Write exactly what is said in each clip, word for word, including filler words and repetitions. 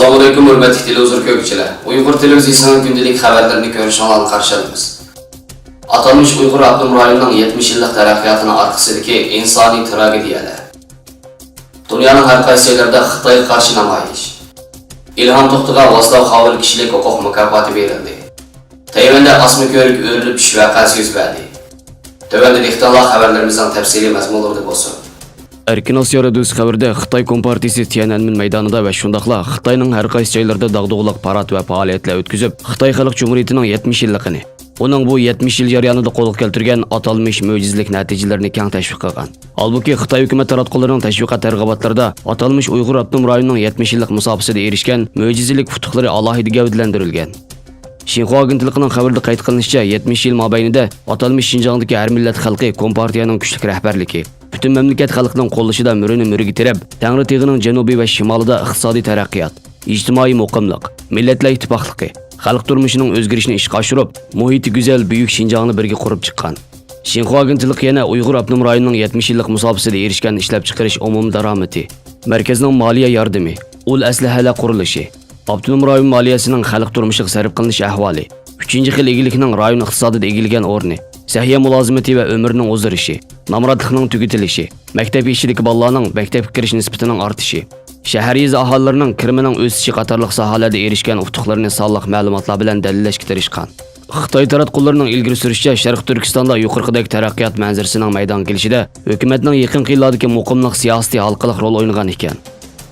ئەسسالامۇئەلەيكۇم، ھۆرمەتلىك تېلېۋىزور كۆرگۈچىلەر. ئۇيغۇر تېلېۋىزىيىسىنىڭ كۈندىلىك خەۋەرلىرىنى كۆرۈشۈڭلارنى قارشى ئالىمىز. ئاتالمىش ئۇيغۇر ئاپتونوم رايونىنىڭ يەتمىش يىللىق تەرەققىياتىنىڭ ئارقىسىدىكى ئىنسانىي تراگېدىيەلەر. دۇنيانىڭ ھەر قايسى جايلىرىدا خىتايغا قارشى نامايىش. ئىلھام توختىغا ۋاسلاۋ خاۋېل كىشىلىك ھوقۇق مۇكاپاتى بېرىلدى. تەيۋەندە ئاسما كۆۋرۈك ئۆرۈلۈپ چۈشۈش ۋەقەسى يۈز بەردى. تۆۋەندە دىققىتىڭلار خەۋەرلىرىمىزنىڭ تەپسىلىي مەزمۇنلىرىدا بولسۇن. ئەركىن ئاسىيا رادىيوسى خەۋىرىدە خىتاي كومپارتىيىسى تيەنئەنمېن مەيدانىدا ۋە شۇنداقلا خىتاينىڭ ھەر قايسى جايلىرىدا داغدۇغىلىق پارات ۋە پائالىيەتلەر ئۆتكۈزۈپ، خىتاي خەلق جۇمھۇرىيىتىنىڭ يەتمىش يىللىقىنى، ئۇنىڭ بۇ يەتمىش يىل جەريانىدا قولغا كەلتۈرگەن ئاتالمىش مۆجىزىلىك نەتىجىلىرىنى كەڭ تەشۋىق قىلغان. ھالبۇكى، خىتاي ھۆكۈمەت تاراتقۇلىرىنىڭ تەشۋىقات تەرغىباتلىرىدا ئاتالمىش ئۇيغۇر ئاپتونوم رايونىنىڭ يەتمىش يىللىق مۇساپىسىدە ئېرىشكەن مۆجىزىلىك ئۇتۇقلىرى ئالاھىدە گەۋدىلەندۈرۈلگەن. شىنخۇا ئاگېنتلىقىنىڭ خەۋىرىدە قەيت قىلىنىشىچە، يەتمىش يىل مابەينىدە ئاتالمىش شىنجاڭدىكى ھەر مىللەت خەلقى كومپارتىيەنىڭ كۈچلۈك رەھبەرلىكى، پۈتۈن مەملىكەت خەلقىنىڭ قوللىشىدا مۈرىنى مۈرىگە تىرەپ، تەڭرىتېغىنىڭ جەنۇبى ۋە شىمالىدا ئىقتىسادىي تەرەققىيات، ئىجتىمائىي مۇقىملىق، مىللەتلەر ئىتتىپاقلىقى، خەلق تۇرمۇشىنىڭ ئۆزگىرىشىنى ئىشقا ئاشۇرۇپ، مۇھىتى گۈزەل بۈيۈك شىنجاڭنى بىرگە قۇرۇپ چىققان. شىنخۇا ئاگېنتلىقى يەنە ئۇيغۇر ئاپتونوم رايونىنىڭ يەتمىش يىللىق مۇساپىسىدە ئېرىشكەن ئىشلەپچىقىرىش ئومۇمىي دارامىتى، مەركەزنىڭ مالىيە ياردىمى، ئۇل ئەسلىھەلەر قۇرۇلۇشى، ئاپتونوم رايون مالىيەسىنىڭ خەلق تۇرمۇشىغا سەرپ قىلىنىش ئەھۋالى، ئۈچىنچى خىل ئىگىلىكنىڭ رايون ئىقتىسادىدا ئىگىلىگەن ئورنى، سەھىيە مۇلازىمىتى ۋە ئۆمۈرنىڭ ئۇزىرىشى، نامراتلىقنىڭ تۈگىتىلىشى، مەكتەپ يېشىدىكى بالىلارنىڭ مەكتەپكە كىرىش نىسبىتىنىڭ ئارتىشى، شەھەر، يېزا ئاھالىلىرىنىڭ كىرىمىنىڭ ئۆسۈشى قاتارلىق ساھەلەردە ئېرىشكەن ئۇتۇقلىرىنى سانلىق مەلۇماتلار بىلەن دەلىللەشكە تىرىشقان. خىتاي تاراتقۇلىرىنىڭ ئىلگىرى سۈرۈشىچە، شەرقىي تۈركىستاندا يۇقىرىقىدەك تەرەققىيات مەنزىرىسىنىڭ مەيدانغا كېلىشىدە ھۆكۈمەتنىڭ يېقىنقى يىللاردىكى مۇقىملىق سىياسىتى ھالقىلىق رول ئوينىغان ئىكەن.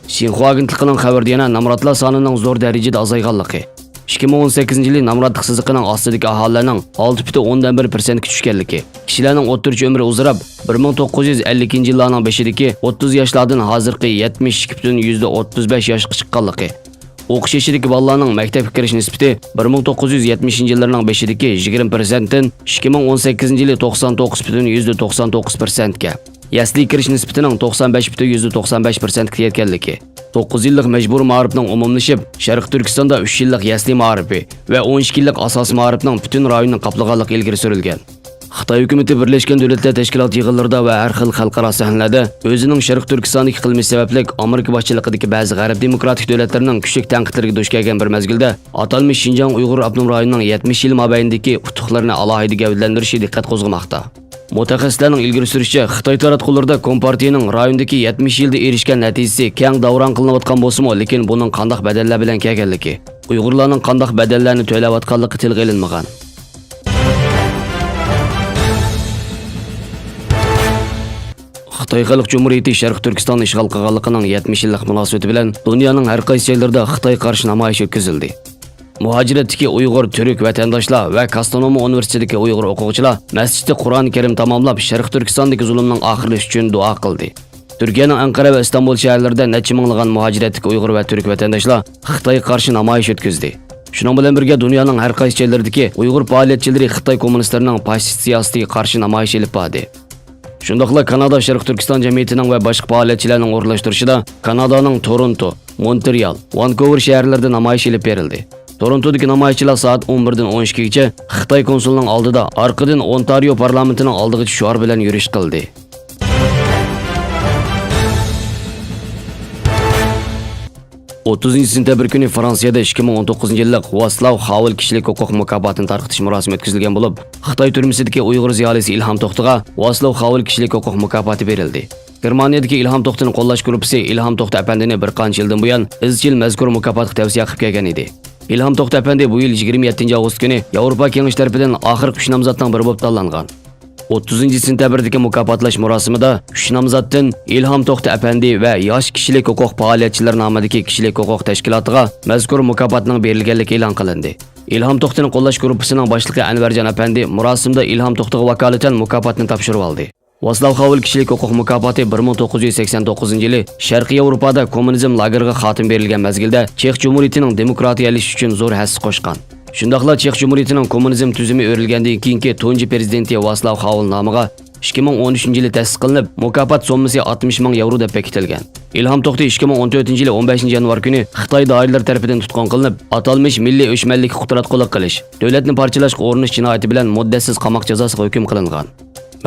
شىنخۇا ئاگېنتلىقىنىڭ خەۋىرىدە يەنە نامراتلار سانىنىڭ زور دەرىجىدە ئازايغانلىقى، ئىككى مىڭ ئون سەككىزىنچى يىلى نامراتلىق سىزىقىنىڭ ئاستىدىكى ئاھالىلەرنىڭ ئالتە پۈتۈن ئوندىن بىر پىرسەنتكە چۈشكەنلىكى، كىشىلەرنىڭ ئوتتۇرىچە ئۆمرى ئۇزىراپ، بىر مىڭ توققۇز يۈز ئەللىكىنچى يىللارنىڭ بېشىدىكى ئوتتۇز ياشلاردىن ھازىرقى يەتمىش ئىككى پۈتۈن يۈزدە ئوتتۇز بەش ياشقا چىققانلىقى، ئوقۇش يېشىدىكى بالىلارنىڭ مەكتەپكە كىرىش نىسبىتى بىر مىڭ توققۇز يۈز يەتمىشىنچى يىللارنىڭ بېشىدىكى يىگىرمە پىرسەنتتىن ئىككى مىڭ ئون سەككىزىنچى يىلى توقسان توققۇز پۈتۈن يۈزدە توقسان توققۇز پىرسەنتكە، يەسلىگە كىرىش نىسبىتىنىڭ توقسان بەش پۈتۈن يۈزدە توقسان بەش پىرسەنتكە يەتكەنلىكى، توققۇز يىللىق مەجبۇرىي مائارىپنىڭ ئومۇملىشىپ، شەرقىي تۈركىستاندا ئۈچ يىللىق يەسلى مائارىپى ۋە ئون ئىككى يىللىق ئاساسىي مائارىپنىڭ پۈتۈن رايوننى قاپلىغانلىقى ئىلگىرى سۈرۈلگەن. خىتاي ھۆكۈمىتى بىرلەشكەن دۆلەتلەر تەشكىلاتى يىغىنلىرىدا ۋە ھەر خىل خەلقئارا سەھنىلەردە ئۆزىنىڭ شەرقىي تۈركىستاندىكى قىلمىشى سەۋەبلىك ئامېرىكا باشچىلىقىدىكى بەزى غەرب دېموكراتىك دۆلەتلىرىنىڭ كۈچلۈك تەنقىدلىرىگە دۇچ كەلگەن بىر مەزگىلدە، ئاتالمىش شىنجاڭ ئۇيغۇر ئاپتونوم رايونىنىڭ يەتمىش يىل مابەينىدىكى ئۇتۇقلىرىنى ئالاھىدە گەۋدىلەندۈرۈشى دىققەت قوزغىماقتا. مۇتەخەسسىسلەرنىڭ ئىلگىرى سۈرۈشىچە، خىتاي تاراتقۇلىرىدا كومپارتىيىنىڭ رايوندىكى يەتمىش يىلدا ئېرىشكەن نەتىجىسى كەڭ داۋراڭ قىلىنىۋاتقان بولسىمۇ، لېكىن بۇنىڭ قانداق بەدەللەر بىلەن كەلگەنلىكى، ئۇيغۇرلارنىڭ قانداق بەدەللەرنى تۆلەۋاتقانلىقى تىلغا ئېلىنمىغان. خىتاي خەلق جۇمھۇرىيىتى شەرقىي تۈركىستاننى ئىشغال قىلغانلىقىنىڭ يەتمىش يىللىق مۇناسىۋىتى بىلەن دۇنيانىڭ ھەر قايسى جايلىرىدا خىتايغا قارشى نامايىش ئۆتكۈزۈلدى. مۇھاجىرەتتىكى ئۇيغۇر، تۈرك ۋەتەنداشلار ۋە كاستانوما ئۇنىۋېرسىتېتىدىكى ئۇيغۇر ئوقۇغۇچىلار مەسچىتتە قۇرئان كەرىم تاماملاپ، شەرقىي تۈركىستاندىكى زۇلۇمنىڭ ئاخىرلىشىشى ئۈچۈن دۇئا قىلدى. تۈركىيەنىڭ ئەنقەرە ۋە ئىستانبۇل شەھەرلىرىدە نەچچە مىڭلىغان مۇھاجىرەتتىكى ئۇيغۇر ۋە تۈرك ۋەتەنداشلار خىتايغا قارشى نامايىش ئۆتكۈزدى. شۇنىڭ بىلەن بىرگە، دۇنيانىڭ ھەر قايسى جايلىرىدىكى ئۇيغۇر پائالىيەتچىلىرى خىتاي كوممۇنىستلىرىنىڭ پاشىست سىياسىتىگە قارشى نامايىش ئېلىپ باردى. شۇنداقلا كانادا شەرقىي تۈركىستان جەمئىيىتىنىڭ ۋە باشقا پائالىيەتچىلەرنىڭ ئورۇنلاشتۇرۇشىدا كانادانىڭ تورونتو، مونترېئال، ۋانكوۋېر شەھەرلىرىدە نامايىش ئېلىپ بېرىلدى. تورونتودىكى نامايىشچىلار سائەت ئون بىردىن ئون ئىككىگىچە خىتاي كونسۇلىنىڭ ئالدىدا، ئارقىدىن ئونتارىيو پارلامېنتىنىڭ ئالدىغىچە شوئار بىلەن يۈرۈش قىلدى. ئوتتۇزىنچى سېنتەبىر كۈنى فرانسىيەدە ئىككى مىڭ ئون توققۇزىنچى يىللىق ۋاسلاۋ خاۋېل كىشىلىك ھوقۇق مۇكاپاتىنى تارقىتىش مۇراسىمى ئۆتكۈزۈلگەن بولۇپ، خىتاي تۈرمىسىدىكى ئۇيغۇر زىيالىيسى ئىلھام توختىغا ۋاسلاۋ خاۋېل كىشىلىك ھوقۇق مۇكاپاتى بېرىلدى. گېرمانىيەدىكى ئىلھام توختىنى قوللاش گۇرۇپپىسى ئىلھام توختى ئەپەندىنى بىر قانچە يىلدىن بۇيان ئىزچىل مەزكۇر مۇكاپاتقا تەۋسىيە قىلىپ كەلگەن ئىدى. ئىلھام توختى ئەپەندى بۇ يىل يىگىرمە يەتتىنچى ئاۋغۇست كۈنى ياۋروپا كېڭىشى تەرىپىدىن ئاخىرقى ئۈچ نامزاتنىڭ بىرى بولۇپ تاللانغان. ئوتتۇزىنچى سېنتەبىردىكى مۇكاپاتلاش مۇراسىمىدا ئۈچ نامزاتتىن ئىلھام توختى ئەپەندى ۋە ياش كىشىلىك ھوقۇق پائالىيەتچىلىرى نامىدىكى كىشىلىك ھوقۇق تەشكىلاتىغا مەزكۇر مۇكاپاتنىڭ بېرىلگەنلىكى ئېلان قىلىندى. ئىلھام توختىنى قوللاش گۇرۇپپىسىنىڭ باشلىقى ئەنۋەرجان ئەپەندى مۇراسىمدا ئىلھام توختىغا ۋاكالىتەن مۇكاپاتنى تاپشۇرۇۋالدى. ۋاسلاۋ خاۋېل كىشىلىك ھوقۇق مۇكاپاتى بىر مىڭ توققۇز يۈز سەكسەن توققۇزىنچى يىلى شەرقىي ياۋروپادا كوممۇنىزم لاگېرىغا خاتىمە بېرىلگەن مەزگىلدە چېخ جۇمھۇرىيىتىنىڭ دېموكراتىيەلىشىشى ئۈچۈن زور ھەسسە قوشقان. شۇنداقلا چېخ جۇمھۇرىيىتىنىڭ كوممۇنىزم تۈزۈمى ئۆرۈلگەندىن كېيىنكى تۇنجى پىرېزىدېنتى ۋاسلاۋ خاۋېل نامىغا ئىككى مىڭ ئون ئۈچىنچى يىلى تەسىس قىلىنىپ، مۇكاپات سوممىسى ئاتمىش مىڭ ياۋرو دەپ بېكىتىلگەن. ئىلھام توختى ئىككى مىڭ ئون تۆتىنچى يىلى ئون بەشىنچى يانۋار كۈنى خىتاي دائىرىلىرى تەرىپىدىن تۇتقۇن قىلىنىپ، ئاتالمىش مىللىي ئۆچمەنلىككە قۇتراتقۇلۇق قىلىش، دۆلەتنى پارچىلاشقا ئۇرۇنۇش جىنايىتى بىلەن مۇددەتسىز قاماق جازاسىغا ھۆكۈم قىلىنغان.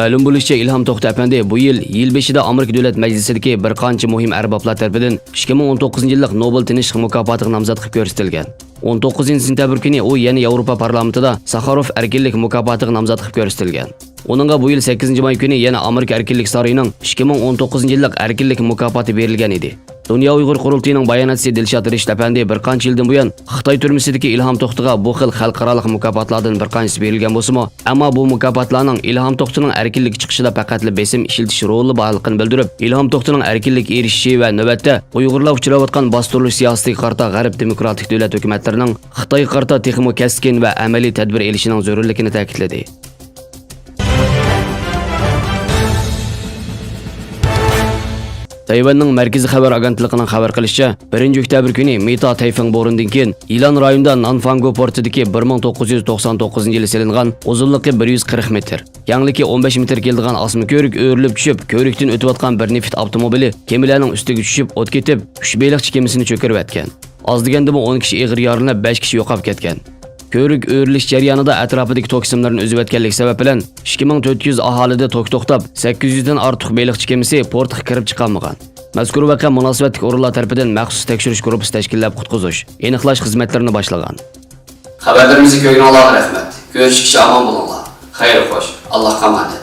مەلۇم بولۇشىچە، ئىلھام توختى ئەپەندى بۇ يىل يىل بېشىدا ئامېرىكا دۆلەت مەجلىسىدىكى بىر قانچە مۇھىم ئەربابلار تەرىپىدىن ئىككى مىڭ ئون توققۇزىنچى يىللىق نوبېل تىنچلىق مۇكاپاتىغا نامزات قىلىپ كۆرسىتىلگەن. ئون توققۇزىنچى سېنتەبىر كۈنى ئۇ يەنە ياۋروپا پارلامېنتىدا ساخاروف ئەركىنلىك مۇكاپاتىغا نامزات قىلىپ كۆرسىتىلگەن. ئۇنىڭغا بۇ يىل سەككىزىنچى ماي كۈنى يەنە ئامېرىكا ئەركىنلىك سارىيىنىڭ ئىككى مىڭ ئون توققۇزىنچى يىللىق ئەركىنلىك مۇكاپاتى بېرىلگەن ئىدى. دۇنيا ئۇيغۇر قۇرۇلتىيىنىڭ باياناتچىسى دىلشات رېشىت ئەپەندى بىر قانچە يىلدىن بۇيان خىتاي تۈرمىسىدىكى ئىلھام توختىغا بۇ خىل خەلقئارالىق مۇكاپاتلاردىن بىر قانچىسى بېرىلگەن بولسىمۇ، ئەمما بۇ مۇكاپاتلارنىڭ ئىلھام توختىنىڭ ئەركىنلىككە چىقىشىدا پەقەتلا بېسىم ئىشلىتىش رولى بارلىقىنى بىلدۈرۈپ، ئىلھام توختىنىڭ ئەركىنلىككە ئېرىشىشى ۋە نۆۋەتتە ئۇيغۇرلار ئۇچراۋاتقان باستۇرۇلۇش سىياسىتىگە قارىتا غەرب دېموكراتىك دۆلەت ھۆكۈمەتلىرىنىڭ خىتايغا قارىتا تېخىمۇ كەسكىن ۋە ئەمەلىي تەدبىر ئېلىشىنىڭ زۆرۈرلۈكىنى تەكىتلىدى. تەيۋەننىڭ مەركىزىي خەۋەر ئاگېنتلىقىنىڭ خەۋەر قىلىشىچە، بىرىنچى ئۆكتەبىر كۈنى مېيتا تەيفېڭ بورىنىدىن كېيىن يىلان رايونىدا نانفاڭگو پورتىدىكى بىر مىڭ توققۇز يۈز توقسان توققۇزىنچى يىلى سېلىنغان ئۇزۇنلۇقى بىر يۈز قىرىق مېتىر، كەڭلىكى ئون بەش مېتىر كېلىدىغان ئاسما كۆۋرۈك ئۆرۈلۈپ چۈشۈپ، كۆۋرۈكتىن ئۆتۈۋاتقان بىر نېفىت ئاپتوموبىلى كېمىلەرنىڭ ئۈستىگە چۈشۈپ، ئوت كېتىپ، ئۈچ بېلىقچى كېمىسىنى چۆكۈرۈۋەتكەن. ئاز دېگەندىمۇ ئون كىشى ئېغىر يارىلىنىپ، بەش كىشى يوقاپ كەتكەن. كۆۋرۈك ئۆرۈلۈش جەريانىدا ئەتراپىدىكى توك سىملىرىنى ئۈزۈۋەتكەنلىكى سەۋەبى بىلەن ئىككى مىڭ تۆت يۈز ئاھالىدە توك توختاپ، سەككىز يۈزدىن ئارتۇق بېلىقچى كېمىسى پورتقا كىرىپ چىقالمىغان. مەزكۇر ۋەقە مۇناسىۋەتلىك ئورۇنلار تەرىپىدىن مەخسۇس تەكشۈرۈش گۇرۇپپىسى تەشكىللەپ قۇتقۇزۇش، ئېنىقلاش خىزمەتلىرىنى باشلىغان. خەۋەرلىرىمىزنى كۆرگىنىڭلارغا رەھمەت. كۆرۈشكىچە ئامان بولۇڭلار. خەير خوش. ئاللاھقا ئامانەت.